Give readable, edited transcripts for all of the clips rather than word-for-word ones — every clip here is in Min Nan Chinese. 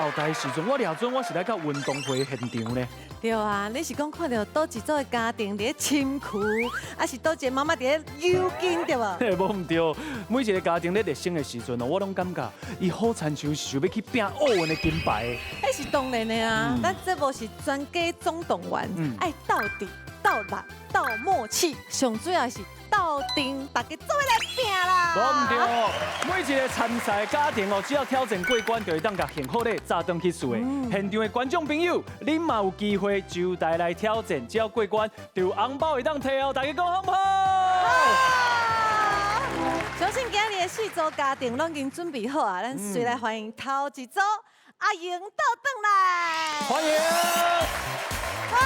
後台的時陣，我掠準我是來到運動會現場咧。對啊，你是講看著佗一組的家庭佇咧深衢，抑是佗一個媽媽佇咧扭緊對無？嘿，無毋對，每一個家庭咧熱身的時陣哦，我攏感覺伊好親像是想欲去拚奧運的金牌。彼是當然的啊，咱節目是全家總動員，愛鬥智、鬥力、鬥默契，上主要是鬥陣，大家做伙來拚啦！無毋對，每一個參賽家庭哦，只要挑戰過關，就會當共幸福禮紮轉去厝的。現場的觀眾朋友，恁嘛有機會就台來挑戰，只要過關，就有紅包會當提哦。大家講好毋好？相信今日的四組家庭攏已經準備好啊，咱隨來歡迎頭一組阿瑩倒轉來。歡迎！哇！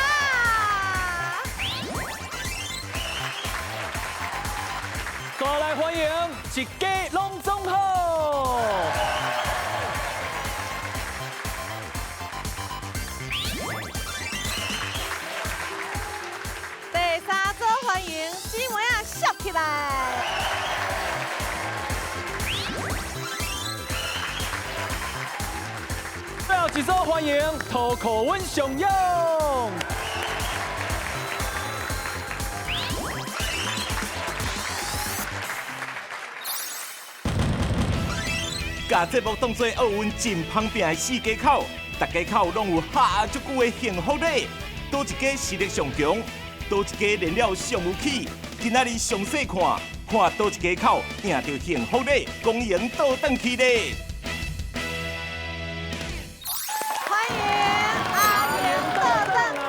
再來歡迎一家攏總好。第三組歡迎姊妹仔笑起來。最後一組歡迎塗靠阮上勇。共節目當做奧運真芳拚的四家口，逐家口攏有哈足久的幸福禮。佗一家實力上強，佗一家練了上有氣。今仔日詳細看，看佗一家口贏著幸福禮，恭迎倒轉去咧。歡迎阿瑩倒轉來。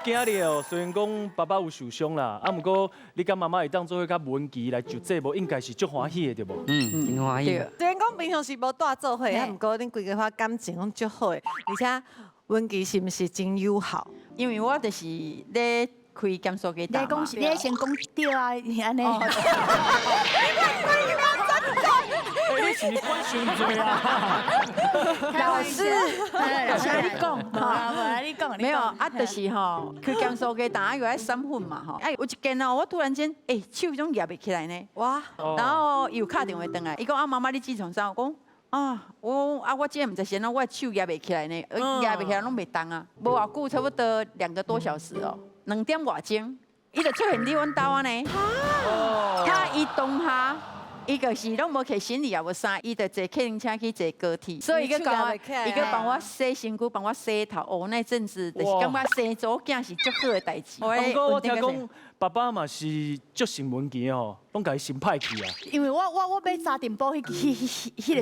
今日哦，雖然講爸爸有受傷啦，啊，毋過你佮媽媽會當做伙佮文琪來上節目，應該是足歡喜的對無？嗯，真歡喜。雖然講平常時無蹛做伙，啊，毋過恁規家伙感情攏足好的，而且文琪是毋是真友好？因為我就是咧開減速機。你講是，你先講對啊，是按呢。欸，你是毋是管傷濟啊？老師，請你講，哈，你講，沒有啊，就是吼，開減速機，但啊又愛散粉嘛吼。哎，有一間哦，我突然間，欸，手總舉袂起來呢。哇！然後伊有敲電話轉來，伊講啊，媽媽你這創啥？我講啊，我啊，我這毋知是按怎，我的手舉袂起來呢，舉袂起來攏袂動啊。無偌久，差不多兩個多小時哦，兩點外鐘，伊就出現佇阮兜按呢。他伊當下。伊就是攏無提行李也無啥，伊就坐客運車去坐高鐵，所以伊閣共我，伊閣幫我洗身軀，幫我洗頭。哦，那陣子就是感覺生查某囝是足好的代誌。毋過我聽講爸爸嘛是足心文琪吼，攏共伊心歹去啊。因為我買沙丁堡彼個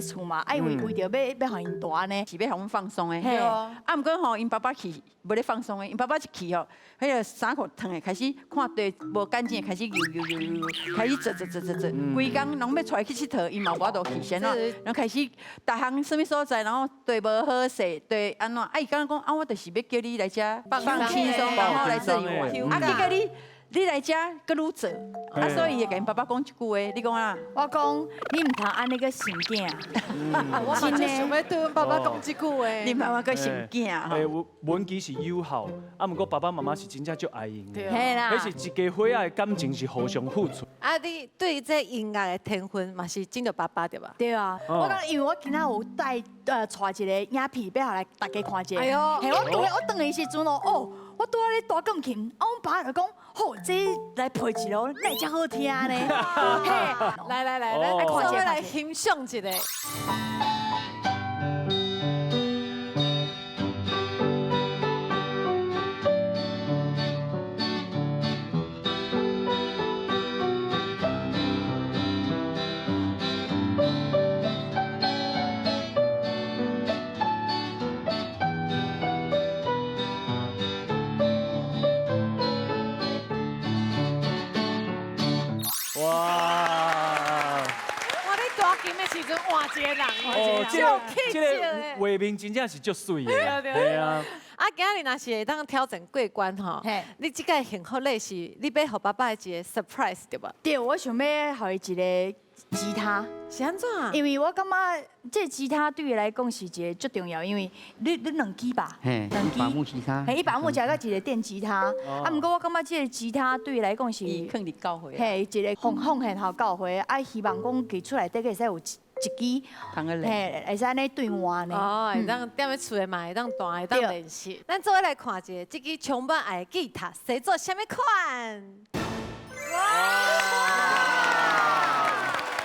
厝嘛，啊因為為著欲予𪜶蹛呢，是欲予阮放鬆的。對啊。啊，毋過吼，𪜶爸爸去無咧放鬆的，𪜶爸爸一去吼，彼個衫褲脫的開始看地無乾淨，開始油油油油，開始做做做做做，規工攏欲帶伊去𨑨迌，伊嘛無法度去，是按怎？然後開始逐項啥物所在，然後地無好勢，地按怎？啊，伊敢若講啊，我就是欲叫你來遮放輕鬆，然後來這裡玩。啊，結果你來遮閣愈做，啊，所以伊會共𪜶爸爸講一句話，你講啊？我講你毋通按呢閣想囝，我嘛就想欲對阮爸爸講這句話。你媽媽閣想囝欸，文琪是友好，啊，毋過爸爸媽媽是真正足愛𪜶的。嘿啦。彼是一家伙仔的感情是互相付出。啊，你對這音樂的天分嘛是真著爸爸對吧？對啊，我講因為我今仔有帶帶一個影片，欲予來大家看者。哎喲，嘿，我拄我轉來時陣哦，哦，我拄仔咧彈鋼琴，啊，阮爸就講，好，這來配一囉，哪會遮好聽呢？嘿，來來來，咱做伙來欣賞一下。哇！哇，你彈琴的時陣換一個人，哦，這這個畫面真正是足媠的，對啊。啊，今日若是會當挑戰過關吼，你這個幸福禮是你欲予爸爸的一個 surprise 對無？對，我想欲予伊一個吉他。是按怎？因為我感覺這吉他對伊來講是一個足重要，因為你兩支吧，兩支，一把木吉他，嘿，一把木吉他，佮一個電吉他。啊，毋過我感覺這個吉他對伊來講是，囥佇教會，嘿，一個奉獻予教會，啊，希望講伊厝內底會使有一支，嘿，會使按呢對換呢。哦，會當踮咧厝的嘛，會當彈，會當練習。咱做伙來看一下，這支充滿愛的吉他，製做啥物款？哇！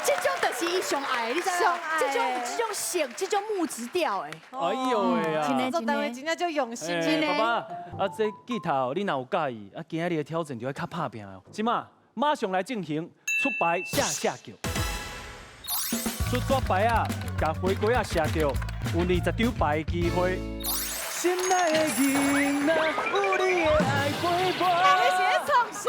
這種就是伊上愛的，你知無？這種色，這種木質調的。哎呦喂啊！做單位真正足用心，真的。爸爸，啊，這吉他哦，你若有佮意，啊，今仔日的挑戰就愛較拍拚哦。這馬馬上來進行出牌下下叫，出紙牌仔，共花果仔射著，有20張牌的機會。心內的囡仔，有你的愛陪伴。你是咧創啥？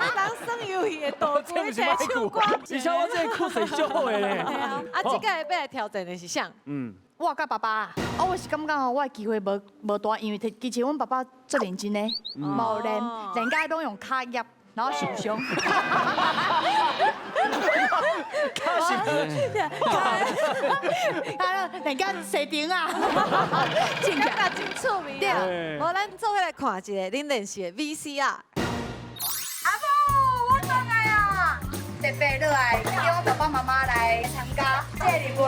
人耍遊戲的道具，你提唱歌。而且我這個曲勢足好的咧。啊，這個欲來挑戰的是啥？嗯。我佮爸爸，啊，我是感覺吼，我的機會無無大，因為其實阮爸爸足認真的，無練，練甲攏用跤壓，然後受傷。跤是，啊，練甲踅釘啊，真感覺真趣味。對，無咱做伙來看一下恁練習的 VCR。阿母，我轉來啊！特別落來，叫我爸爸媽媽來參加這個禮物，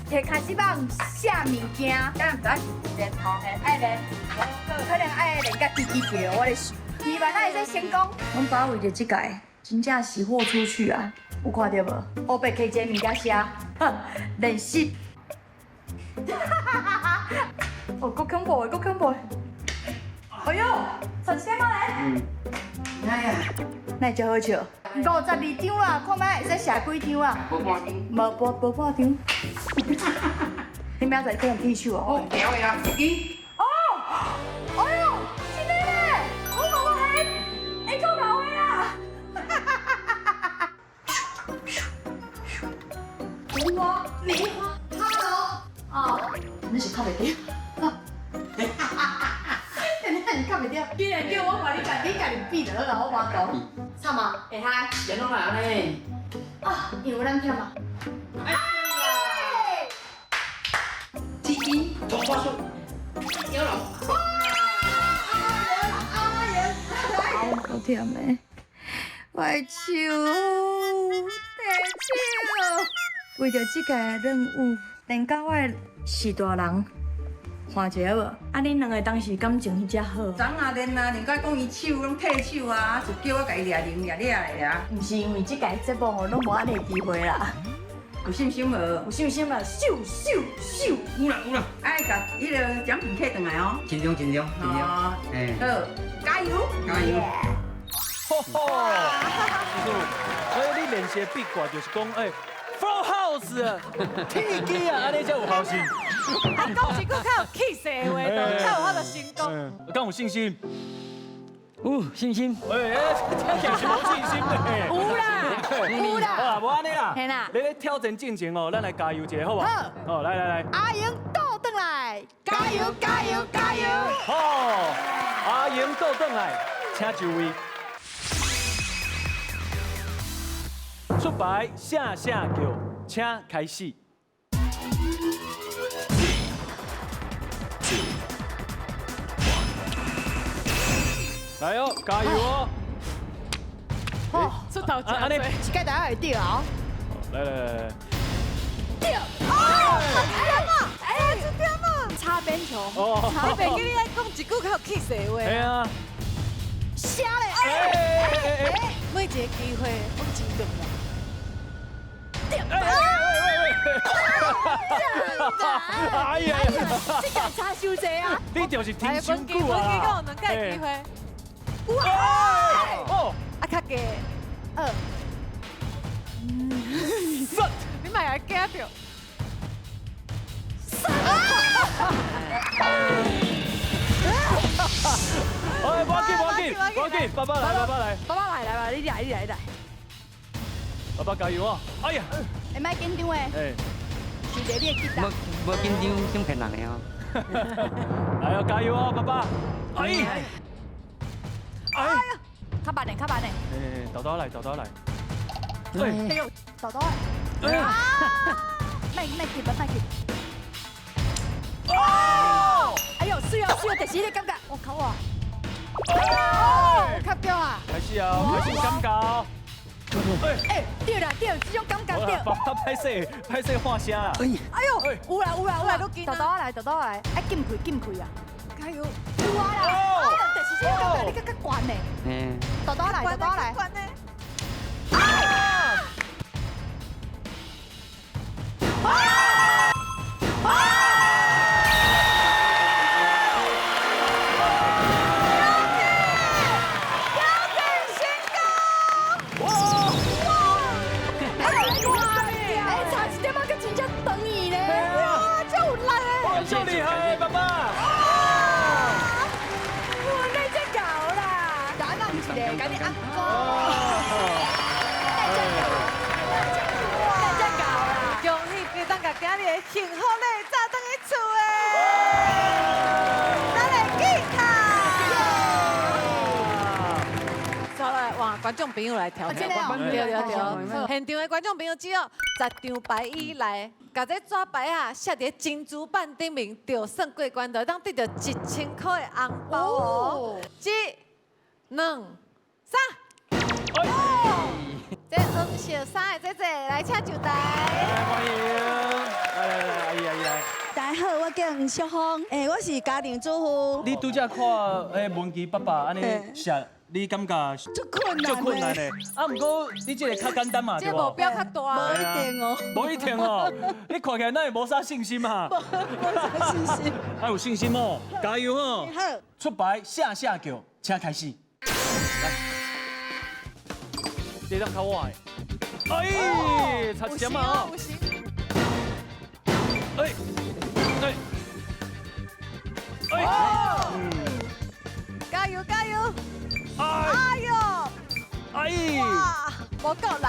提卡式棒寫物件，咱毋知是練吼，愛練，可能愛練甲滴滴叫，我咧想，希望咱會使成功。阮爸為著這屆，真正是豁出去啊！有看著無？烏白摕一個物件寫，練習。哦，閣恐怖的，閣恐怖的！哎喲，陳先生來。哎呀，哪會這好笑？52張啦，看覓會使寫幾張啊？無半張。無無無半張。你明仔載可能起手哦。我調的啊，一支。哦，哎喲，真的咧！我媽媽還會夠老的啊！梅花，梅花，哈囉。哦，你是較袂著。你看袂著，既然叫我看你家，你家己比就好啦，我無講。啥嘛？會嗨？人攏來按呢。啊，因為咱忝啊。哎。基因同花順，有了。阿妍，好忝的，我的手，提手，為著這個任務，連甲我的是大人。看一下無？啊，恁兩个當時感情彼遮好？昨仔練啊，人家講伊手攏退手啊，就叫我共伊掠零掠掠的啊。毋是因為這屆節目吼，攏無按呢機會啦。有信心無？有信心無？秀秀秀！有啦有啦。愛共彼个獎品摕轉來哦。緊張緊張緊張。哎。好，加油！加油！吼吼！師傅，所以你練習的秘訣就是講，哎。Full house，鐵機啊，按呢才有好心。啊，講一句較有氣勢的話，就較有法度成功。敢有信心？有信心。哎哎，聽起來是無信心的。有啦，有啦。好啦，無按呢啦。嘿啦。你咧挑戰進前哦，咱來加油一下，好無？好。好，來來來。阿英倒轉來，加油加油加油！好，阿英倒轉來，請就位。出牌下下叫，請開始。3、2、1，來哦，加油哦！哦，出頭真按呢，一屆大家會對啊！來來來來，對！哦，哎呀，這點啊！擦邊球。哦，我袂記你愛講一句較有氣勢的話。係啊。寫咧！每一個機會攏真重要。哎呀！這個差傷濟啊！你就是停傷久啊！我記講有兩個機會。哇！哦，啊，較低，二，三，你莫來驚著。三。哎，無要緊，無要緊，無要緊，爸爸來，爸爸來，爸爸來來吧，你來，你來，你來。爸爸加油哦！哎呀，會莫緊張的。哎，是你的吉他。無無緊張，先騙人的哦。來哦，加油哦，爸爸！哎，哎呀，較慢點，較慢點。哎，豆豆來，豆豆來。哎呦，豆豆來。哎。莫莫急啊，莫急。哦！哎呦，水哦水哦，就是彼个感覺，我靠啊！哦，較對啊！開始啊，開始感覺。哎，對啦對，這種感覺對。爸爸歹勢歹勢喊聲啦。哎呦，有啦有啦有啦，豆豆來豆豆來，愛禁開禁開啊！加油！有啊啦，哎呦，就是這種感覺，你閣較懸呢。豆豆來豆豆來。幸福咧，早轉去厝的，咱來吉他。再來換觀眾朋友來挑戰，對對對，現場的觀眾朋友只要十張牌以內，共這紙牌仔寫佇珍珠板頂面，就算過關，就會當得著1000塊的紅包哦。一、兩、三。這黃色衫的姐姐來請上台。歡迎，來來來，阿姨阿姨來。大家好，我叫黃淑芳，我是家庭主婦。你拄才看彼文琪爸爸按呢寫，你感覺足困難足困難的。啊，毋過你這個較簡單嘛，這目標較大。無一定哦。無一定哦。你看起來哪會無啥信心啊？無啥信心。還有信心哦，加油哦！好。出牌下下叫，請開始。來，這張較我的。哎，差一點啊！哎，哎，哎，加油加油！哎呦，哎，哇，無夠力！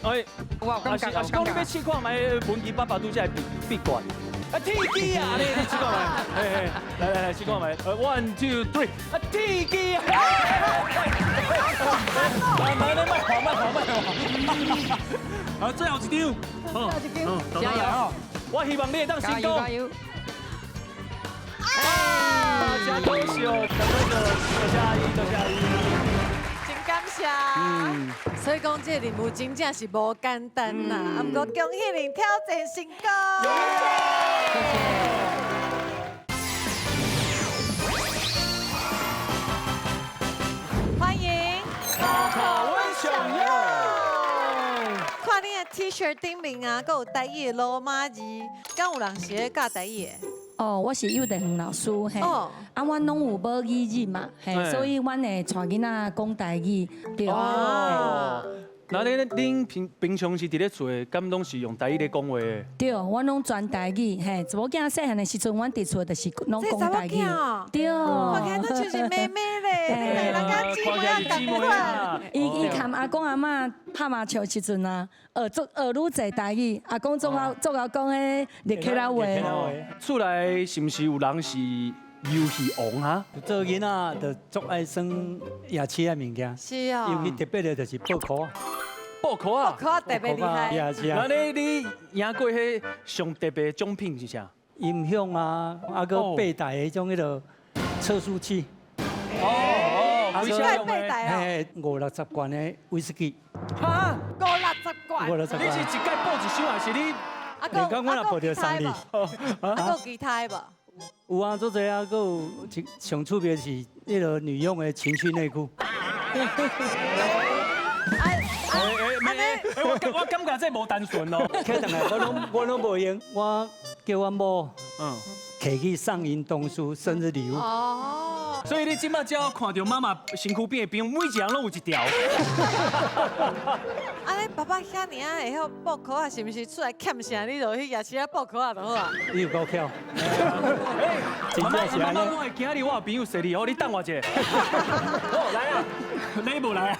哎，我是啊是講你欲試看覓文琪爸爸拄才會秘訣。啊，鐵機啊，你試看覓，嘿嘿，來來來，試看覓，one two three，啊，鐵機啊！來來來，莫跑莫跑莫跑！好，最後一張，最後一張，加油！我希望你會當成功。加油！啊，真可惜，真可惜，多謝阿姨，多謝阿姨。真感謝。所以講這個任務真正是無簡單啦，啊，毋過恭喜恁挑戰成功。謝謝。歡迎。看你的 T 恤頂面啊，閣有台語的羅馬字，敢有人是咧教台語的？哦，我是幼稚園老師嘿，啊，阮攏有母語日嘛，嘿，所以阮會帶囡仔講台語，對。哦。那恁平常時佇咧厝的，敢攏是用台語咧講話的？對，阮攏全台語，嘿，查某囝細漢的時陣，阮佇厝就是攏講台語。對。看起來攏像是妹妹咧，你兩个人敢姊妹啊仝款。伊含阿公阿嬤拍麻將時陣啊，學足學愈濟台語，阿公總愛總愛講彼日客仔話。厝內是毋是有人是遊戲王啊？做囡仔就足愛耍夜市的物件，是啊，尤其特別的就是撲克。撲克啊！撲克特別厲害。是啊是啊。那你贏過彼上特別的獎品是啥？音響啊，啊閣八台彼種彼個測速器。哦哦，幾塊八台啊？嘿，五六十罐的威士忌。哈？五六十罐。五六十罐。你是一屆報一箱，還是你？啊，你講我若報著送你。啊，閣有其他的無？有啊，足濟啊，閣有一上趣味是彼個女用的情趣內褲。我感覺這無單純哦。去轉來我攏無用，我叫阮某，摕去送𪜶同事生日禮物。哦。所以你這擺只要看著媽媽身軀邊的朋友，每一人攏有一條。啊，你爸爸遐爾仔會曉撲克啊，是毋是出來欠啥？你就去夜市仔撲克啊就好啊。你有夠巧。媽媽，媽媽，我會今日我有朋友踅你哦，你等我一下。好，來啊，你無來啊。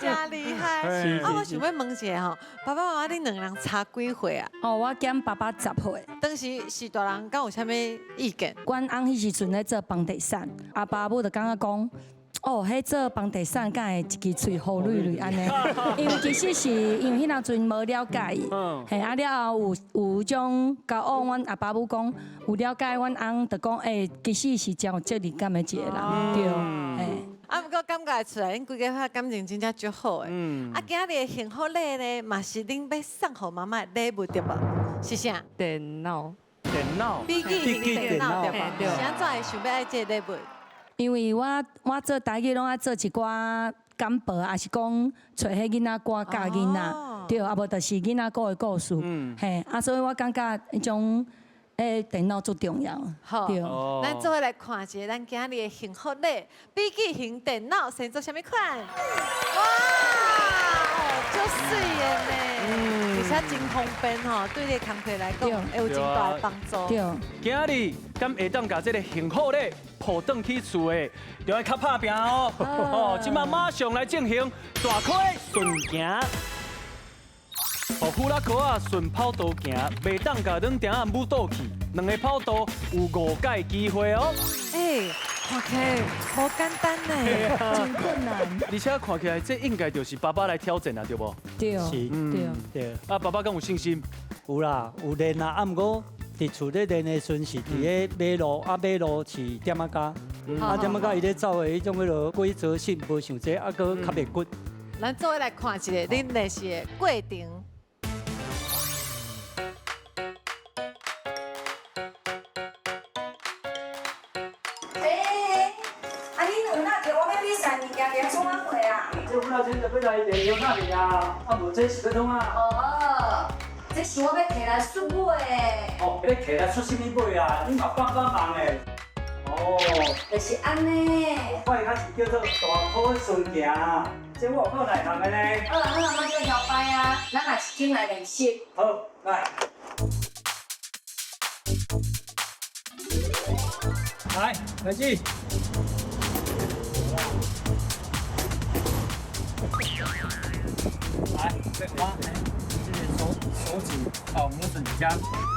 真厲害。啊，我想欲問一下吼，爸爸媽媽，恁兩个人差幾歲啊？哦，我減爸爸10歲。當時是大人敢有啥物意見？阮翁彼時陣咧做房地產，阿爸母就感覺講，哦，彼做房地產敢會一支喙好蕊蕊按呢？因為其實是因為彼當陣無了解伊，嘿啊了後有種交往，阮阿爸母講有了解，阮翁就講，欸，其實是真有責任感的一個人，對，嘿。啊，啊，毋過感覺出來，𪜶規家伙感情真正足好的。啊，今日的幸福禮呢，嘛是恁欲送予媽媽的禮物對無？是啥？電腦。電腦。筆記型電腦對無？是按怎會想欲愛這个禮物？因為我做台語攏愛做一寡簡報，抑是講揣彼囡仔歌教囡仔，對，啊無就是囡仔歌的故事，嘿，啊，所以我感覺彼種電腦足重要。好，對。咱做伙來看一下咱今日的幸福禮，筆記型電腦生做啥物款？哇，足媠的呢，而且真方便吼，對你的工課來講會有真大的幫助。對。今日敢會當共這个幸福禮抱轉去厝的，就愛較拍拚哦。哦，這馬馬上來進行大箍的順行。哦，呼啦箍仔順跑道行，袂當共軟钉仔舞倒去。兩个跑道有5擺機會哦。欸，看起來無簡單呢，真困難。而且看起來這應該就是爸爸來挑戰啊，對無？對，是，對，對。啊，爸爸敢有信心？有啦，有練啦，啊，毋過佇厝咧練的時陣是佇咧馬路，啊馬路是點仔跤，啊點仔跤伊咧走的彼種彼落規則性無像這，啊閣較袂骨。咱做伙來看一下恁練習的過程。這阮阿姐就欲來練腰那裡啊，啊無這是欲創啊？哦，這是我欲提來出買的。哦，欲提來出啥物買啊？你嘛幫幫忙的。哦，就是按呢。我較是叫做大箍順行，這我有夠內行的呢。好啊好啊，莫閣搖擺啊，咱也是緊來練習。好，來。來，開始。來，我這個手指哦，拇指加，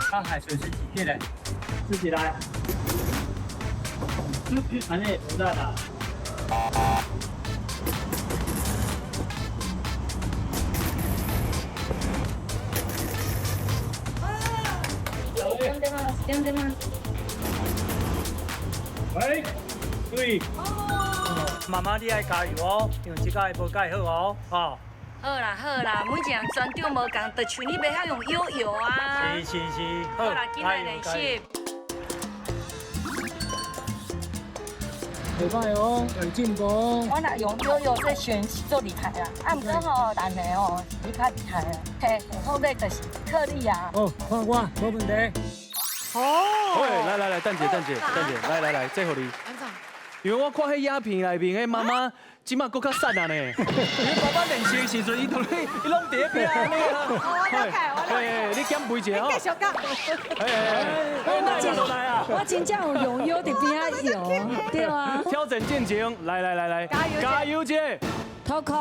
它海水是幾點的？自己來。按呢有力啦。點點啊！喂，對。媽媽，你愛加油哦，因為這擺無蓋好哦，吼。好啦好啦，每一人專長無仝，就像你袂曉用搖搖啊。是是是，好啦，緊來練習。袂歹哦，有進步哦。我若用搖搖這選是足厲害啦，啊，毋過吼，男的吼，你較厲害啊。嘿，好咧就是靠你啊。好，看我，無問題。哦。喂，來來來，等者等者等者，來來來，這予你。因為我看彼影片內面，彼媽媽這馬閣較瘦啊呢。因為爸爸練習的時陣，伊都咧，伊攏佇咧邊按呢啊。我了解，我了解。你減肥一下哦。繼續講。我真正有用腰佇邊仔搖，對啊。挑戰進程，來來來來，加油加油者！塗箍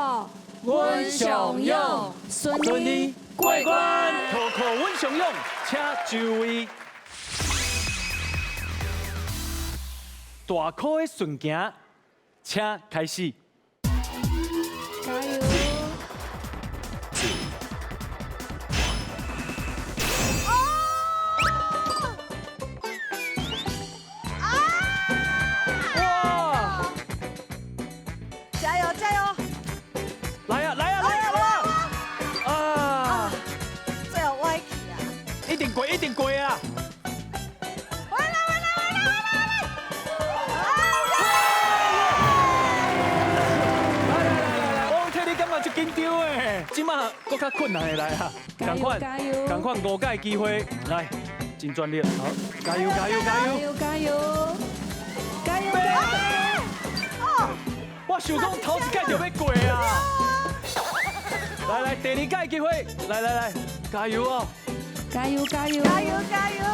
阮上勇，順利過關。塗箍阮上勇，請就位。大箍的順行，請開始。加油！哇！加油加油！來啊來啊來啊來啊！啊！最後歪去啊！一定過一定過啊！緊張的，這馬閣較困難的來啊！仝款，仝款5擺機會，來，真專業，好，加油加油加油！加油加油加油！我想講頭一擺就欲過啊！來來，第二擺機會，來來來，加油哦！加油加油！加油加油！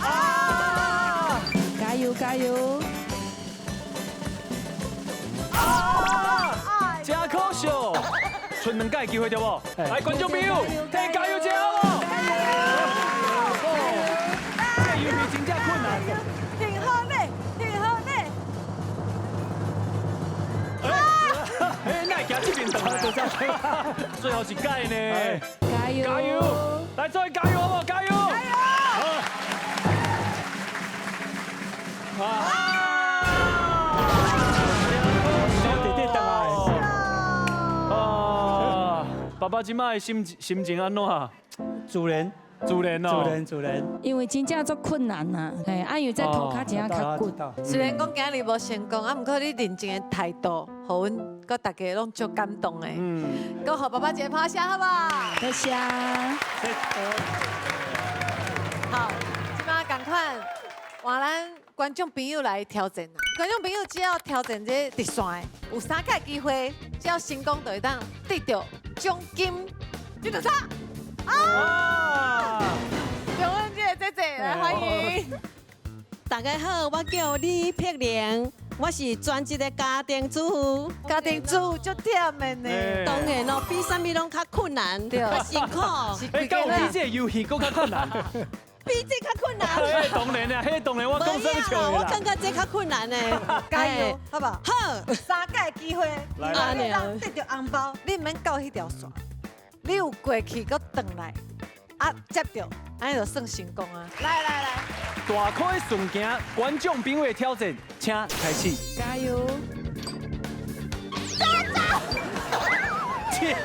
啊！加油加油！啊！真可惜，剩2擺機會對無？來，觀眾朋友，替加油一下好無？這遊戲真正困難。挺好嘞，挺好嘞。哎，哪會行這邊轉來？最後一擺呢？加油！加油！來，做伙加油好無？加油！加油！啊！爸這擺的心情按怎？自然，自然哦，自然自然。因為真正足困難啊，嘿，啊，因為這塗跤真正較骨。雖然講今日無成功，啊，毋過你認真的態度，予阮閣大家攏足感動的。嗯。閣予爸爸一个拍聲，好無？多謝。好，這擺仝款換咱觀眾朋友來挑戰啦。觀眾朋友只要挑戰這直線的，有三擺機會，只要成功就會當得著獎金。這就差。啊！請問這个姐姐來歡迎。大家好，我叫李碧玲，我是專職的家庭主婦。家庭主婦足忝的呢。當然咯，比啥物攏較困難，較辛苦。欸，敢有比這个遊戲閣較困難？比這較困難。當然啦，彼當然我講啥物笑我感覺這較困難呢。加油，好無？好，三擺機會，來你通得著紅包，你毋免到彼條線，你有過去閣轉來，啊接著，按呢就算成功啊！來來來，大箍的順行，觀眾朋友的挑戰，請開始。加油！雖然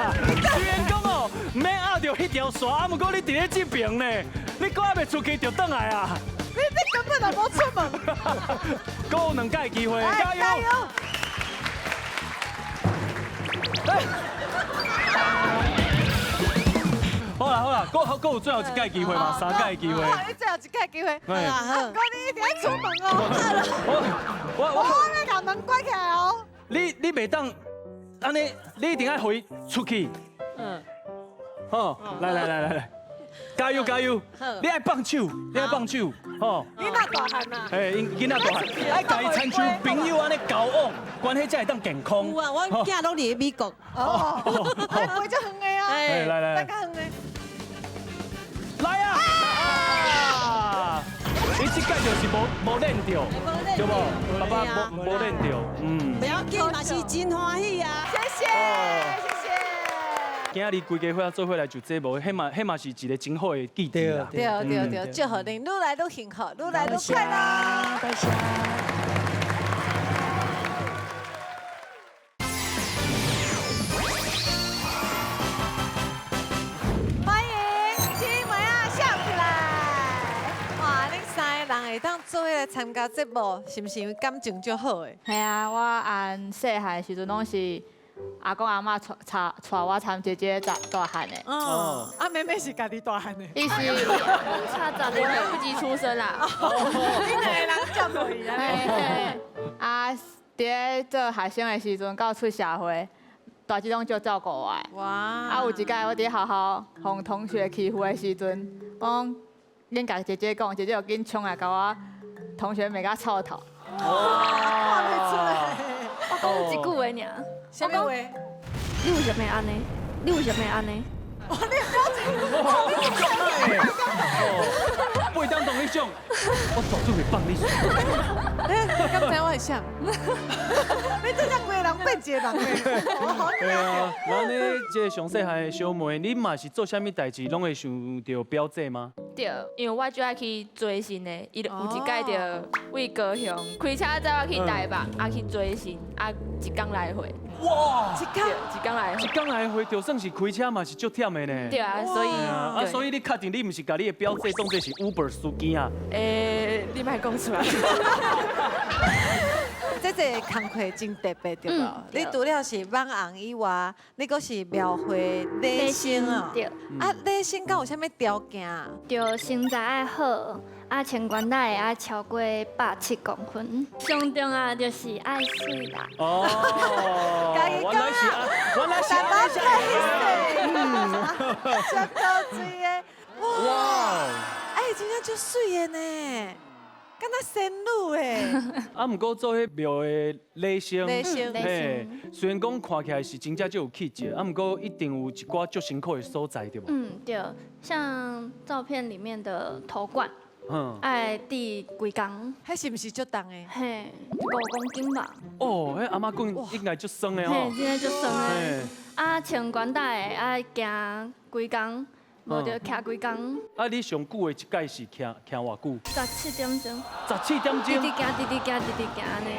講哦，毋免壓著彼條線，啊，毋過你佇咧這爿呢，你閣還袂出去就轉來啊！你根本就無出門。閣有兩擺機會，加油！加油！好啦好啦，閣有最後一擺機會嘛，三擺機會。好，你最後一擺機會。好啊，毋過你一定愛出門哦。我欲共門關起來哦。你袂當按呢，你一定愛予伊出去。嗯。好，來來來來來，加油加油！你愛放手，你愛放手，吼。囡仔大漢啊。嘿，囡仔大漢，愛共伊親像朋友按呢交往，關係才會當健康。有啊，我囝攏佇咧美國。哦，飛足遠的啊。來來來。飛較遠的。來啊！你這擺就是無練著，對無？爸爸無練著，嗯。不要緊，嘛是真歡喜啊！謝謝，謝謝。今仔日規家伙仔做伙來上節目，彼嘛是一個真好的記憶啦。對對對，祝福恁愈來愈幸福，愈來愈快樂。多謝。歡迎姊妹仔笑起來！哇，恁三個人會當做伙來參加節目，是毋是因為感情足好的？係啊，我按細漢的時陣攏是阿公阿嬤帶我參姐姐大漢的。哦。啊，妹妹是家己大漢的。伊是差10年來不及出生啦。你兩個人接落去啊？啊，佇咧做學生的時陣到出社會，大姊攏足照顧我的。哇！啊，有一擺我佇學校予同學欺負的時陣，我講緊共姐姐講，姐姐就緊衝來共我同學罵甲臭頭。哇！看袂出來。我講一句話爾。啥物話？你為啥物按呢？你為啥物按呢？哇！你表情，袂當同你講，我絕對袂放你。你敢知我是啥？你這才規个人變一个人咧。對啊，那你這个上細漢的小妹，你嘛是做啥物代誌，攏會想著表姐嗎？對，因為我最愛去追星的，伊就有一擺就為高雄開車載我去台北，啊去追星，啊一工來回。哇！一工一工來回，一工來回，就算是開車嘛是足忝的呢。對啊，所以啊，所以你確定你毋是共你的表姐當作是 Uber 司機啊？欸，你莫講出來。這個工課真特別，對無？你除了是網紅以外，你閣是廟會禮生哦。對。啊，禮生敢有啥物條件？對，身材愛好，啊，穿裙仔會愛超過170公分。上重要就是愛媠啦。哦。原來是啊，原來是啊，真高水的，哇！哎，真正足媠的呢。敢若仙女欸！啊，毋過做彼廟的禮生，嘿，雖然講看起來是真正足有氣質，啊，毋過一定有一寡足辛苦的所在，對無？嗯，對，像照片裡面的頭冠，愛戴規工，彼是毋是足重的？嘿，5公斤吧。哦，彼阿媽棍應該足酸的吼。嘿，真的足酸的。啊，穿裙帶的愛行規工。無就徛規工。啊，你上久的一擺是徛偌久？17點鐘。 17點鐘。直直行，直直行，直直行按呢。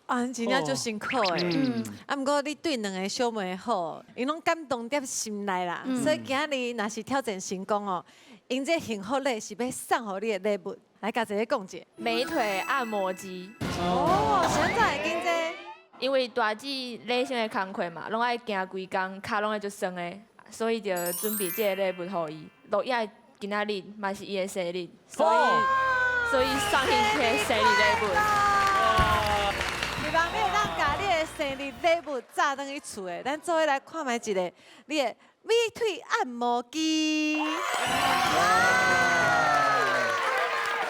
啊，真正足辛苦的。啊，毋过你对两个小妹好，𪜶攏感動佇心內啦。所以今日若是挑戰成功哦，𪜶這幸福禮是欲送予你的禮物，來共一个講者。美腿按摩機。哦，啥怎會揀這？因為大姊例行的工課嘛，攏愛行規工，跤攏會足酸的，所以就準備這個禮物予伊。落葉今仔日嘛是伊的生日，所以送伊這個生日禮物。希望你會當共你的生日禮物紮轉去厝的，咱做伙來看覓一个你的美腿按摩機。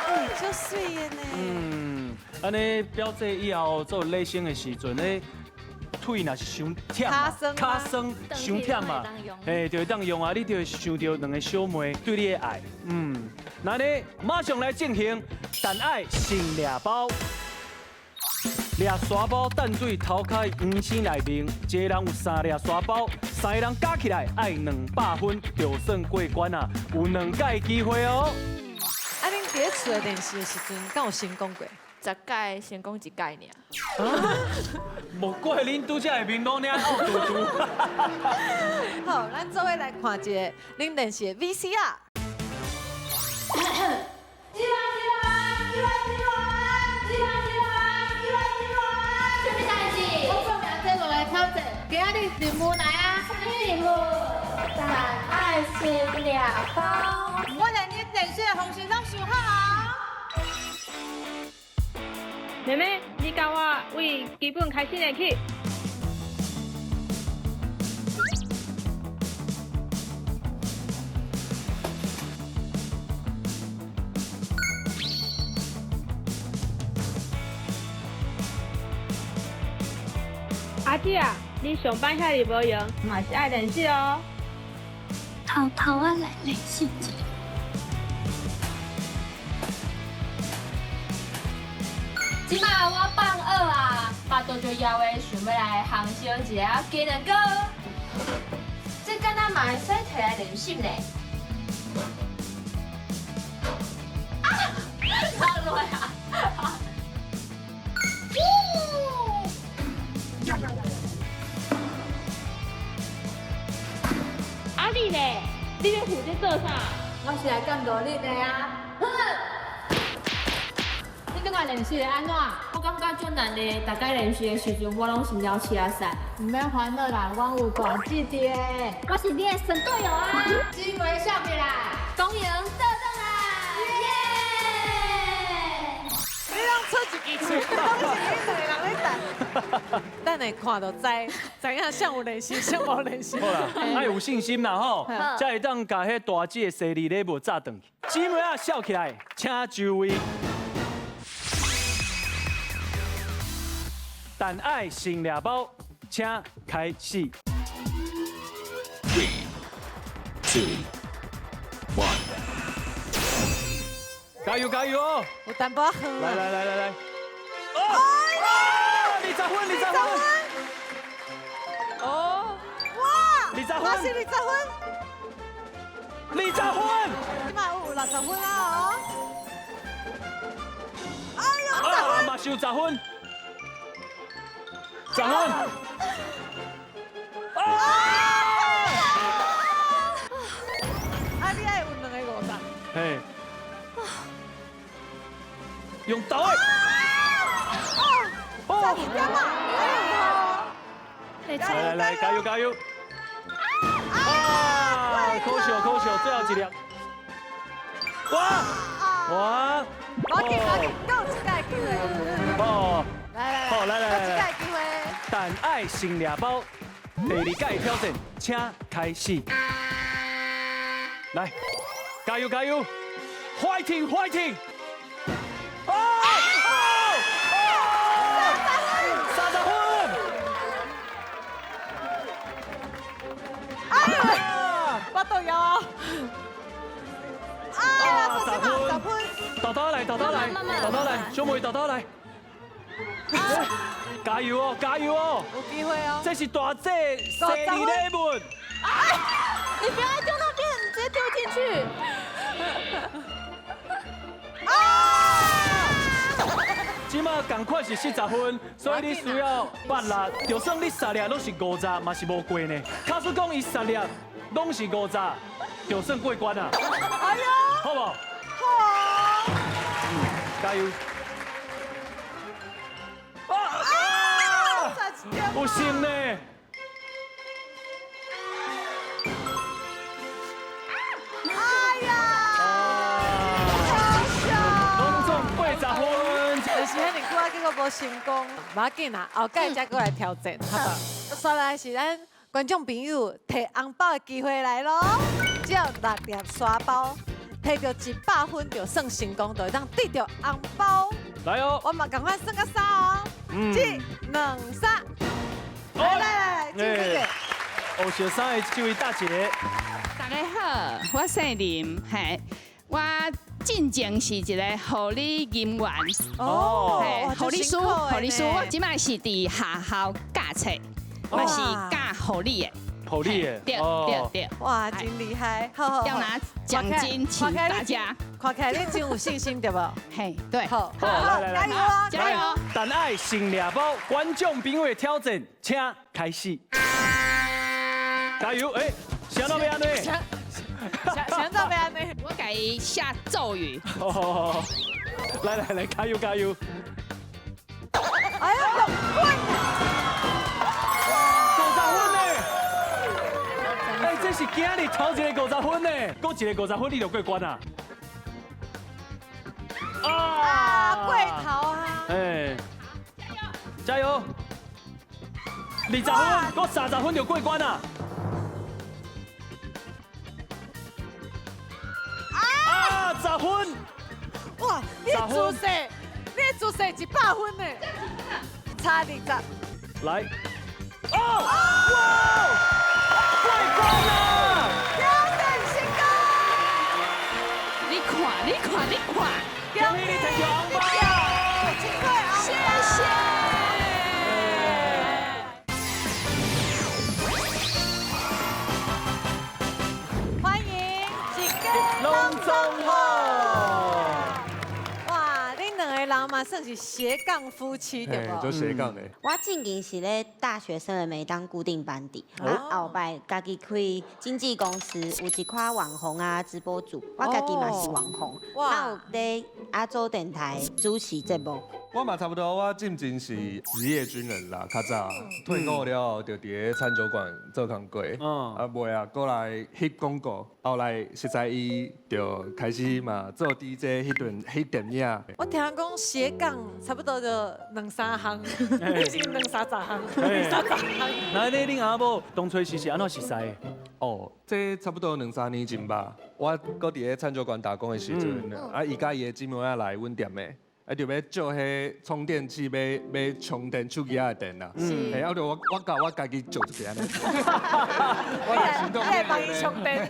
欸，足媠的呢。嗯，按呢表姐以後做例行的時陣，咧腿若是傷忝，跤酸傷忝嘛，嘿，就會當用啊，你就會想著兩个小妹對你的愛。嗯，那呢馬上來進行但愛先掠包。掠沙包等對頭殼黃星內面，一个人有三粒沙包，三个人加起來愛200分，就算過關啊！有2擺機會哦。啊，恁佇咧厝內練習的時陣，敢有成功過？ 10擺成功1擺爾。無怪恁拄才下面攏爾嘔嘟嘟。好，咱做伙來看一下恁練習的 VCR。今仔日任務來啊！啥任務？但愛先掠包。我連你練習的方式攏想好啊！妹妹，你佮我為基本開始練起。阿姊啊！你上班遐爾無閒，嘛是愛練習哦。偷偷仔來練習一下。這擺我放學啊，腹肚就枵的，想欲來烘燒一下雞卵糕。這敢若嘛會使提來練習呢？啊！落落啊！啊你咧，你咧負責做啥？我是來監督你的啊。你感覺練習會按怎？我感覺足難的，逐擺練習的時陣，我攏心了刺仔散。毋免煩惱啦，阮有大姊佇的。我是你的神隊友啊！姊妹笑起來，恭迎倒轉來！耶！你攏出一支喙，攏是恁兩個人咧等。等下看就知，知影誰有練習，誰無練習。好啦，愛有信心啦吼，才會當共彼大姊的生日禮物紮轉去。姊妹仔笑起來，請就位。但愛先掠包，請開始。 3, 2, 1。加油加油哦！有淡薄仔遠。來來來來來。哦！20分，20分。哦！哇！ 20分。我是20分。20分。這擺有60分啊哦！哎呦，10分。嘛是有10分。10分。啊！啊！你愛有兩個50。嘿。用刀的。哦！差一點啊！來來來，加油加油！啊！可惜可惜，最後一粒。哇！哇！我緊我緊，閣有一擺機會。哦。來來好，來來來，閣一擺機會。但愛先掠包，第二擺挑戰，請開始。來，加油加油！Fighting fighting！哦哦哦！30分！哎呀，我都枵啊！哎呀，10分，豆豆來，豆豆來，豆豆來，小妹豆豆來，加油哦，加油哦！有機會哦！這是大姐生日禮物。你不要丟那邊，你直接丟進去。這擺马仝款是40分，所以你需要8粒，就算你三粒攏是五十，嘛是無過呢。假使講伊三粒攏是五十，就算過關啊。哎呀，好無？好。加油！啊！有心呢。哎呀！攏總80分。但是遐爾久啊，結果無成功，無要緊啦，後蓋才閣來挑戰，好無？煞來是咱觀眾朋友提紅包的機會來囉，只要6粒沙包，提著100分就算成功，就會當得著紅包。來哦！我嘛仝款算甲三哦，一、兩、三，來來來，進這個。黑色衫的這位大姐，大家好，我姓林，嘿，我進前是一個護理人員，哦，護理師，護理師，我這擺是佇學校教冊，嘛是教護理的。護理的，對對對，哇，真厲害！好好，要拿獎金請大家。看起來你真有信心對無？嘿，對。好，好，來加油哦，加油！但愛先掠包，觀眾朋友的挑戰，請開始。加油！哎，想到沒按呢？想到沒按呢？我共伊下咒語。哦，來來來，加油加油！哎呀，滾！50分呢！哎，這是今日頭一個50分呢，閣一個50分你就過關啊！啊，過頭啊！哎，加油！20分，閣30分就過關啊！啊，10分！哇，你的姿勢，你的姿勢100分呢，差20。來，哦，哇，過關啦！挑戰成功！你看，你看，你看，恭喜你提著紅包！謝謝。歡迎一家攏總好。哇，恁兩個人嘛算是斜槓夫妻對無？做斜槓的。我進前是咧大學生的沒當固定班底，啊後擺家己開經紀公司，有一寡網紅啊直播主，我家己嘛是網紅，啊有咧亞洲電台主持節目。我嘛差不多，我進前是職業軍人啦，較早退伍了後就佇咧餐酒館做工課，啊袂啊，過來翕廣告，後來實在伊就開始嘛做 DJ 翕段翕電影。我聽人講斜槓差不多就兩三項，你是兩三十項，兩三十項。那你恁阿某當初是按怎熟似的？哦，這差不多兩三年前吧，我閣佇咧餐酒館打工的時陣，啊，伊佮伊的姊妹仔來阮店的。啊，就欲借彼充電器，欲充電手機仔的電啦。嘿，啊，就我共我家己借一個按呢。我來幫伊充電，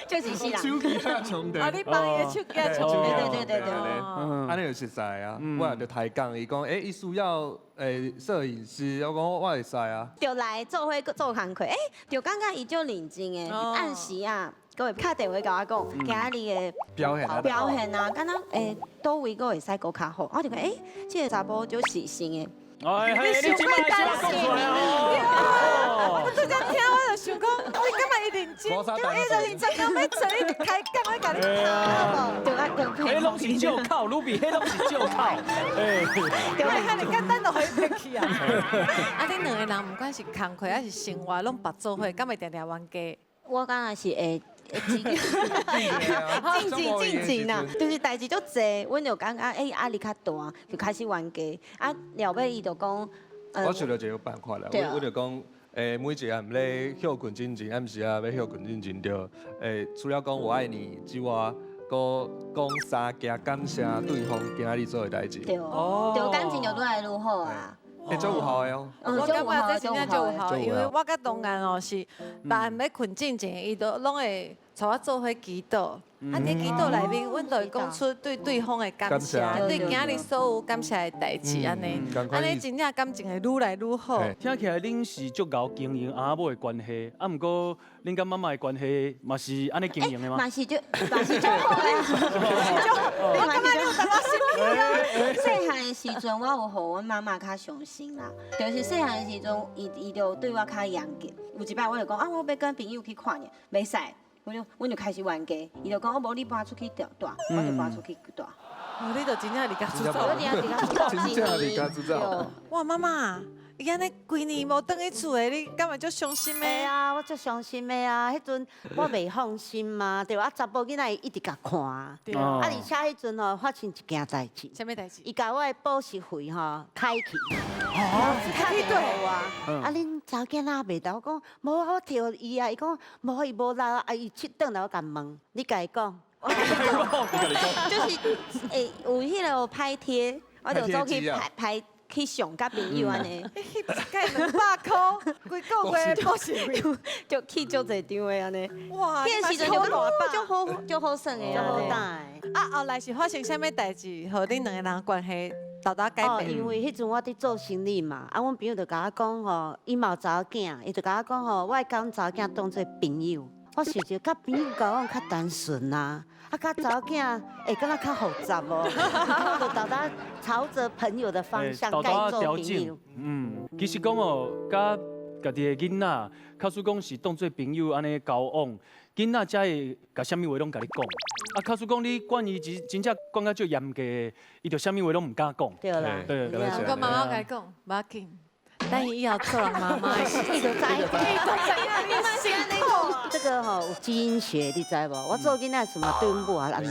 就是是啦。手機仔充電。啊，你幫伊的手機仔充電。對對對對。按呢就熟似啊，我也就抬槓，伊講，欸，伊需要攝影師，我講我會使啊。就來做伙做工課，欸，就感覺伊足認真的，按時啊。閣會敲電話共我講，今仔日的表現啊，表現啊，敢若欸，佗位閣會使閣較好。我就講，欸，這個查埔足細心的。哎，你這擺這擺講出來哦！我拄才聽，我就想講，你敢嘛伊認真？伊就認真講欲做，伊開講欲共你拍無？對啊，對。彼攏是借口，盧比，彼攏是借口。哎，對，遐爾簡單就予伊騙去啊！啊，恁兩個人不管是工課還是生活，攏縛做伙，敢會定定冤家？我敢若是會。進前進前啦，就是代誌足濟，阮就感覺欸壓力較大，就開始冤家。啊，了尾伊就講，我想著一個辦法啦，我就講，每一暗咧歇睏進前，暗時啊欲歇睏進前，就除了講我愛你之外，閣講三件感謝對方今仔日做的代誌。對，對，感情就愈來愈好啊。欸，足有效的哦！我感覺這真正足有效，因為我佮東岸哦是，逐暗欲睏進前，伊都攏會帶我做伙祈禱。啊，佇祈禱內面，阮就會講出對對方的感謝，對今日所有感謝的代誌，按呢，按呢真正感情會愈來愈好。聽起來恁是足𠢕經營阿某的關係，啊，毋過恁佮媽媽的關係嘛是按呢經營的嗎？嘛是足，嘛是足好的。我感覺你有淡薄心虛啊。細漢的的时阵，我有予阮妈妈较伤心啦。就是细汉的时阵，伊就对我较严格。有一摆我就讲啊，我欲跟朋友去看尔，袂使，阮就开始冤家。伊就讲，哦，无你搬出去住，我就搬出去住。哦，你就真正离家出走，我真正离家出走，真正离家出走。哇，妈妈，伊按呢规年无转去厝的，你敢会足伤心的？会啊，我足伤心的啊！彼阵我袂放心嘛，对啊，查埔囡仔伊一直共看，啊，而且彼阵吼发生一件代志。啥物代志？伊共我的补习费吼开去，开去对我。啊，恁查某囝仔袂到，我讲无啊，我提予伊啊，伊讲无，伊无来啊，伊出转来我共问，你共伊讲。就是会有彼个拍贴，我就走去拍拍去上佮朋友按呢。翕一盖200箍，规个月补习费就去足济张的按呢。哇，彼个时阵就足好，足好耍的，足好胆的。啊，后来是发生啥物代志，予恁两个人关系沓沓改变？因为彼阵我伫做生理嘛，啊，阮朋友就共我讲吼，伊嘛有查某囝，伊就共我讲吼，我会共阮查某囝当做朋友。我想著佮朋友交往较单纯啊，啊，佮查某囝会敢若较复杂哦。我就沓沓朝着朋友的方向共伊做朋友。嗯，其实讲哦，佮家己的囡仔，假使讲是当做朋友按呢交往，囡仔才会共啥物话拢共你讲。啊，假使讲你管伊真正管甲足严格的，伊就啥物话拢毋敢讲。对啦，对。我跟妈妈共伊讲，无要紧。等伊以后做人妈妈的时阵，伊就知，伊就知影你辛苦。这个吼有基因学，你知无？我做囡仔时嘛对阮母也按呢。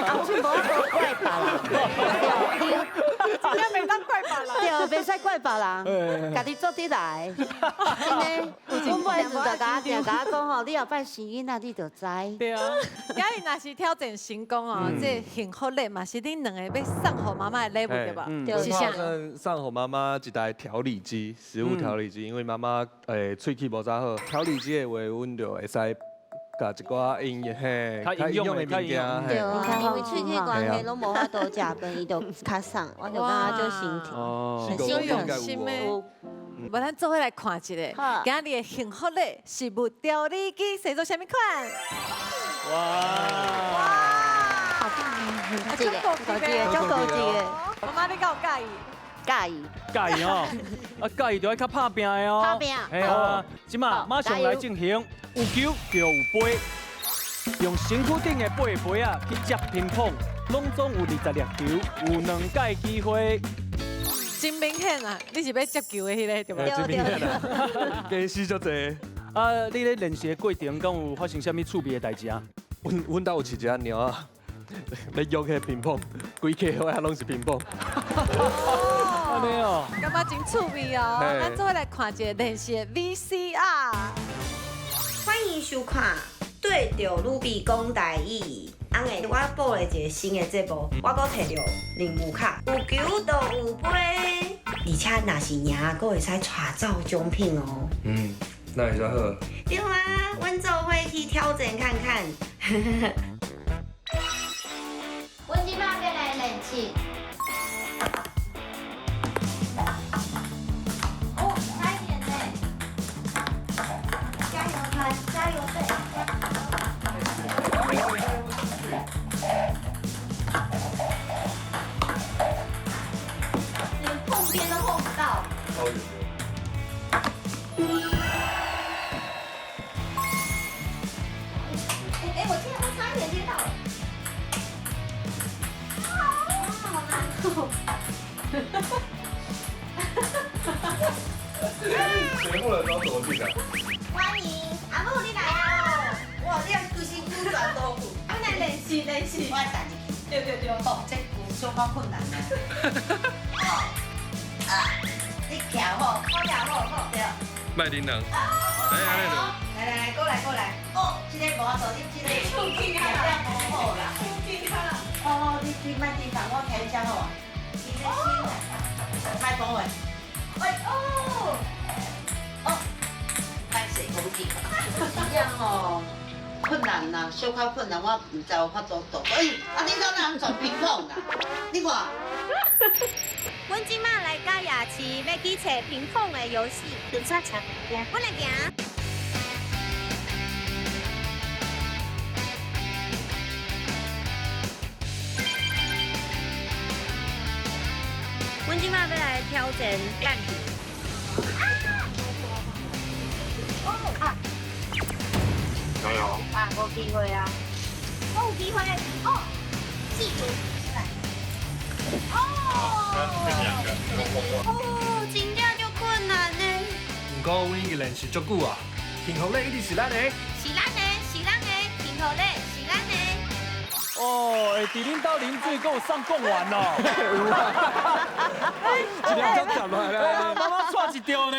后尾无法度怪别人，真正袂当怪别人。对，袂使怪别人，家己做得来。真的，阮母彼阵就共我定共我讲吼，你后摆生囡仔你就知。对啊。今日若是挑战成功哦，这幸福礼嘛是恁两个欲送予妈妈的礼物对吧？是啥？送予妈妈一台调理机，食物调理机，因为妈妈喙齿无咋好，调理机的话，阮就会使共一寡营养嘿，较营养的物件。对啊，因为喙齿关系拢无法度食饭，伊就较爽，我就感觉足心疼，很用心的。无咱做伙来看一下，今日的幸福礼食物调理机，是做啥物款？哇！哇！好大呢，这个，足高级的。妈妈，你敢有佮意？佮意，佮意哦，啊佮意就爱较拍拚的哦。拍拚。嘿啊，这马马上来进行，有球就有飞，用身躯顶的八个杯仔去接乒乓，拢总有20粒球，有2摆机会。真明显啊，你是欲接球的彼个对无？真明显啊，家私足济。啊，你咧练习的过程，敢有发生啥物趣味的代志啊？阮兜有饲一只猫仔，咧约彼乒乓，规家伙仔拢是乒乓。按呢哦，感觉真趣味哦。咱做伙来看一个练习的 VCR。欢迎收看《对著女比讲台语》。翁的，我报了一个新的节目，我阁提著任务卡，有球就有飞，而且若是赢，阁会使带走奖品哦。嗯，那会遮好。对啊，阮做伙去挑战看看。阮这马欲来练习。哦，差一点呢！加油团，加油队！连碰边都碰不到。哎，我竟然都差一点接到了。啊，好难哦！全部人都怎么进的？欢迎阿母，你来哦！哇，你啊规身躯全都有。我来练习练习。我来弹一球。对对对，哦，这球小可困难呢。哦，啊，你徛好，我徛好，好对。莫啉人。来来来。来来来，过来过来。哦，这个无法度，你这个手气啊，无好啦。手气啊。哦，你莫紧张，我徛遮好啊。你这先来，开讲话。哎哦。哦，歹势讲紧。真正吼。困难啦，小可困难，我毋知有法度做。哎，啊你怎人转乒乓啦？你看。阮这马来到夜市，欲去揣乒乓的游戏。阮来行。這馬欲來挑戰彈球。啊！加油！啊，無機會啊！我有機會哦，四球來。哦！哦，真正足困難呢。毋過阮已經練習足久啊，幸福禮一定是咱的。是咱的，是咱的，幸福禮是咱的。哦，欸，佇恁兜啉水，閣有送貢丸哦。一粒足夾落來哎呀，媽媽掣一著呢。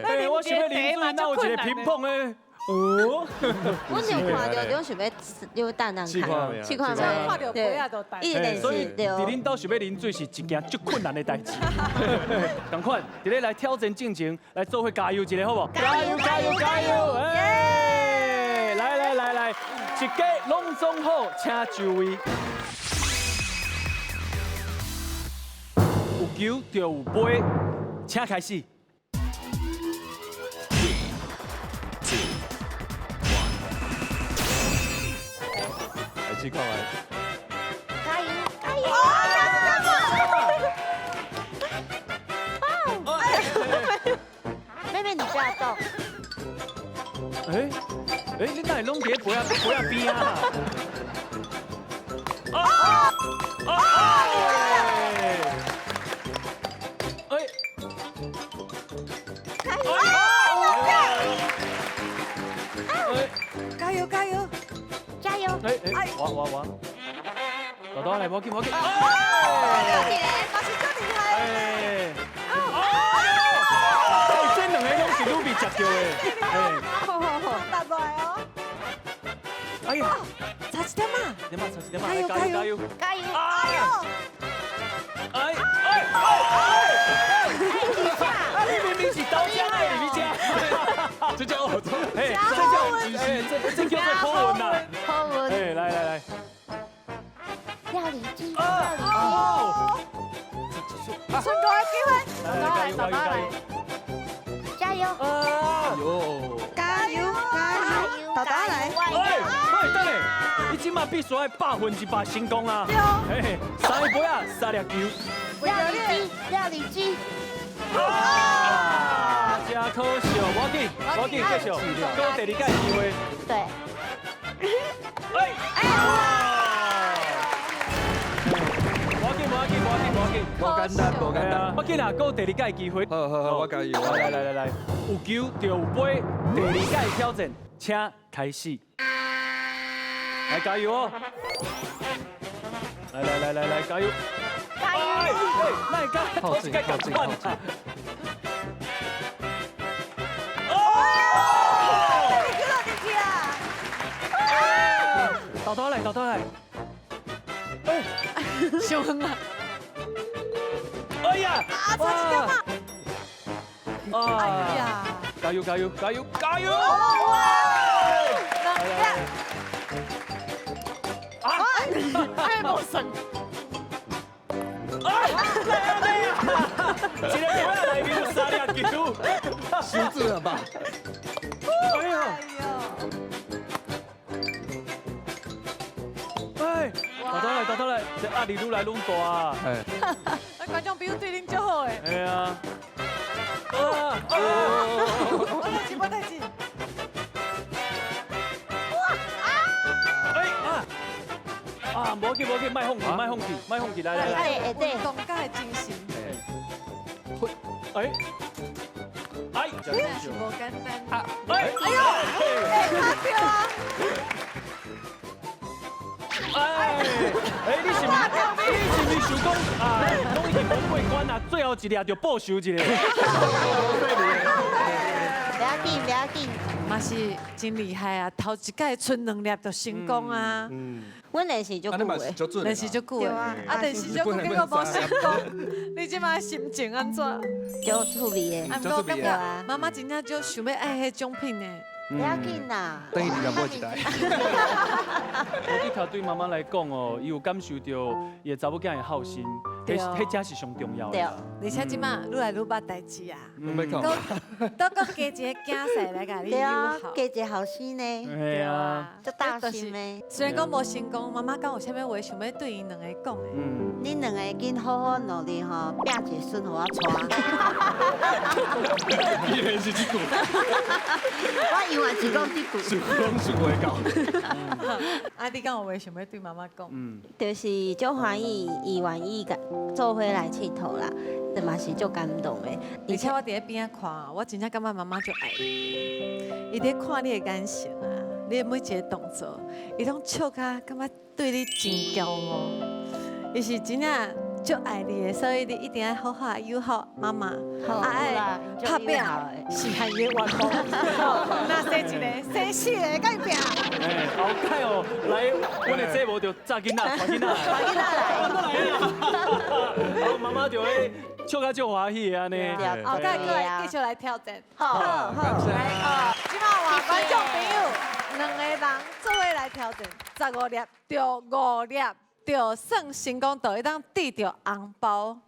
欸，我想欲啉水，哪有一個乒乓的？哦。阮有看著，總想欲要等等看，試看覓，看著杯仔就彈。一定所以是對。佇恁兜想欲啉水是一件足困難的代誌。仝款，佇咧來挑戰進前，來做伙加油一下，好無？加油加油加油！欸，來來來來，一家攏總好，請就位。有球就有杯，請開始。 Three, two, one。來試看覓。加油加油！妹妹，你不要動。欸欸，你哪會攏佇咧杯仔杯仔邊啊？啊啊！哎！加油加油加油！哎哎，我我我，豆豆來，無緊無緊。哦，嘛是足厲害。哎！哦，這兩个攏是愈比食著的。哎，好好好，打落來哦。哎呀，差一點仔，點仔，差一點仔，加油加油加油！哎呦！哎哎哎！你明明是豆漿的，你吃。這叫我做，哎，這叫哎，這叫做好運啦。好運。哎，來來來。料理機，哦。成功的機會，來加油加油加油！加油！哎呦！加油加油！豆豆來。哎，喂，等下，你這馬必須愛100%成功啊！對。嘿，三个杯仔，三粒球。料理機，料理機。啊！真可惜，無要緊，無要緊，繼續，閣有第二擺機會。對。哎！無要緊，無要緊，無要緊，無要緊，無簡單，無簡單。無要緊啦，閣有第二擺機會。好好好，我加油。來來來來，有球就有杯，第二擺挑戰，請開始。來加油哦！來來來來來，加油！加油！哎，哪會敢頭一擺仝款啊？哦！你去啊！豆豆來，豆豆來。哎，傷遠啊！哎呀！啊，差一點仔！哎呀！加油加油加油加油！哇！來來來！啊！哎，無算。哎，來啊來啊！一个杯仔內面有三粒球，失智了吧？哎呦！哎，豆豆來，豆豆來，這壓力愈來愈大啊！哎，觀眾朋友對恁足好的。哎啊！啊！無代誌，無代誌。哇！哎啊！啊，無緊無緊，莫放棄，莫放棄，莫放棄，來來來。會對。運動家的精神。哎！哎！真是無簡單。啊！哎！哎呦！哎，卡著啊！哎！哎，你是毋是？你是毋是想講啊？攏已經無過關啊，最後一粒就報仇一下。不要緊，不要緊。嘛是真厲害啊！頭一擺賰兩粒就成功啊！嗯。阮練習足久的，練習足久的，啊，練習足久結果無成功，你這馬心情按怎？足趣味的，啊，毋過感覺媽媽真正足想欲愛彼獎品呢。不要緊啦，等伊二十買一台。我的確對媽媽來講哦，伊有感受著伊的查某囝的孝心，彼彼才是上重要的。对，而且這馬愈來愈捌代誌啊，都閣加一个囝婿來共你對啊友好，加一个後生呢，係啊，足大心的。雖然講無成功，媽媽敢有啥物話想欲對𪜶兩个講的？恁兩個緊好好努力吼，拼一个孫予我娶。依然是這句。我永遠是講這句。想講想袂到。啊，你敢有話想欲對媽媽講？就是足歡喜，伊願意共做伙來𨑨迌啦，嘛是足感動的。而且我佇咧邊仔看，我真正感覺媽媽足愛你，伊佇咧看你的眼神啊，你的每一个動作，伊攏笑甲感覺對你真驕傲。伊是真正足愛你的，所以你一定愛好好友好媽媽，好愛拍拚實現伊的願望。若生一个，生四个，共伊拚。哎，後蓋哦，來，阮的節目就紮囡仔，帶囡仔，帶囡仔來。好，媽媽就會笑甲足歡喜的按呢。後蓋閣來繼續來挑戰。好，好，來哦，這馬換觀眾朋友，兩个人做伙來挑戰，15粒著5粒，就算成功，就會當得著紅包。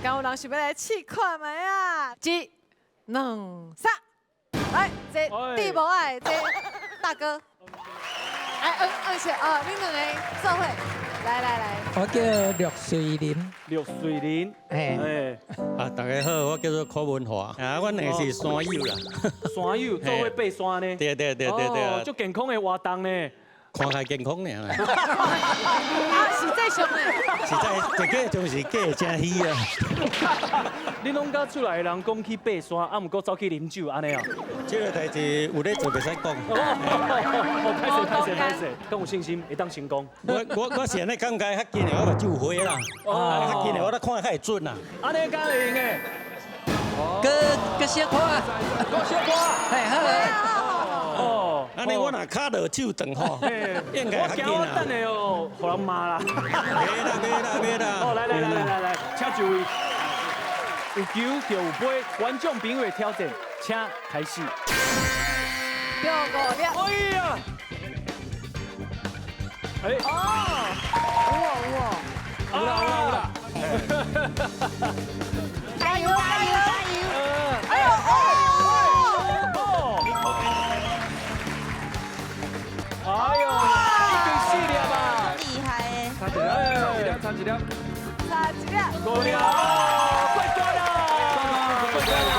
敢有人想欲來試看覓啊？一、兩、三，來，這地無愛，這大哥，來，按按下哦，恁兩個做伙，來來來。我叫陸瑞林。陸瑞林，哎，啊，大家好，我叫做柯文華，啊，阮兩個是山友啦。山友做伙爬山呢？對對對對對。足健康的活動呢。看起來健康爾。啊，實際上呢？實在，這個就是假的真虛啊。你攏佮厝內的人講去爬山，啊，毋過走去啉酒，按呢哦？這個代誌有咧做，袂使講。哦，歹勢歹勢歹勢，敢有信心會當成功？我是按呢感覺較緊的，我目睭有花啦。哦，較緊的我咧看較會準啦。按呢敢會用的？閣閣小可，閣小可，嘿，好。哦，按呢我若跤落手斷吼，應該較緊啦。我等下哦，予人罵啦。袂啦袂啦袂啦。哦，來來來來來來，請就位。有球就有杯，觀眾朋友的挑戰，請開始。著5粒。哎呀！哎。哦，有哦有哦。有啦有啦有啦。加油加油加油！哎呦哦。哎呦，已經4粒啊！厲害的。差一粒，差一粒，差一粒。5粒，過關啦！過關啦！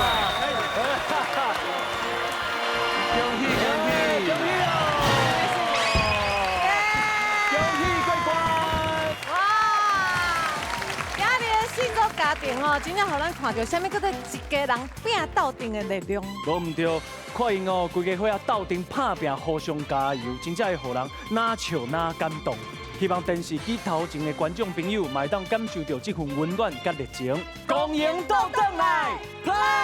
恭喜恭喜恭喜哦！恭喜過關！哇！今日的幸福家庭哦，真正予咱看著啥物叫做一家人拚鬥陣的力量。無毋對，看𪜶哦，規家伙仔鬥陣拍拚，互相加油，真正會予人哪笑哪感動。希望電視機頭前的觀眾朋友，嘛會當感受著這份溫暖佮熱情。光榮倒轉來，Play！